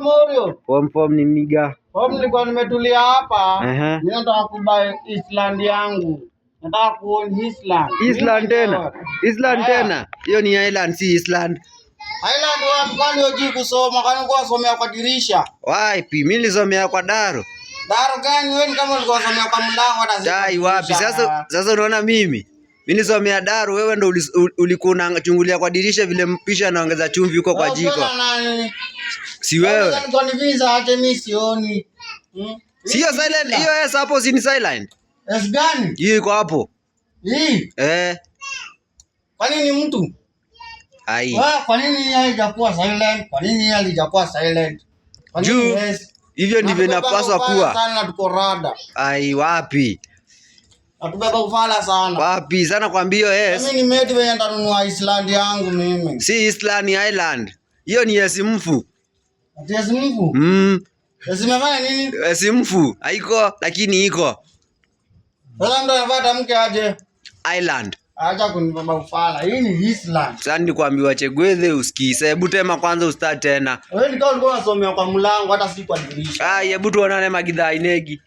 Morio. Form form ni niga. Form nilikuwa nimetulia hapa. Ehe. Mimi nataka kubuy Island yangu. Nataka kuown Island. Island tena. Island Eh. tena. Hiyo ni island, si Island. Island wapi? Kwani hujui kusoma? Kwani ulikuwa unasomea kwa dirisha? Wapi? Mimi nilisomea kwa daro. Daro gani wewe? Ni kama ulikuwa unasomea kwa mlango hata si kwa Dai wapi? dirisha. Sasa unaona mimi. Mimi nilisomea daro, wewe ndo ulikuwa unachungulia kwa dirisha vile mpisha anaongeza chumvi huko kwa Wewe jiko. ukiona nani? Si wewe. Kwa ni visa ache mimi sioni. Sio silent, hiyo S hapo si ni silent. S gani? Hiyo iko hapo. Hii. Eh. Kwa nini mtu? Ai. Wewe kwa nini hii haijakuwa silent? Kwa nini hii haijakuwa silent? Kwa nini Juu S? hivyo ndivyo Natubeba inapaswa ufala kuwa. Sana tuko rada. Ai, wapi? Natubeba ufala sana. Wapi? Sana kwambia hiyo S. Mimi ni meti wenye nitanunua Island yangu mimi. Si Island, ni Island. Hiyo ni S mfu. Ati S mfu? S imefanya nini? S mfu. Haiko lakini iko. Sasa mtu anafaa tamke aje? Island. Acha kunibeba ufala. Hii ni Island. Sasa nikwambiwa chegwethe usikise. Hebu tema kwanza ustart tena. Wewe ni kama ulikuwa unasomea kwa mlango hata si kwa dirisha. Ai, hebu tuonane magidhaa inegi.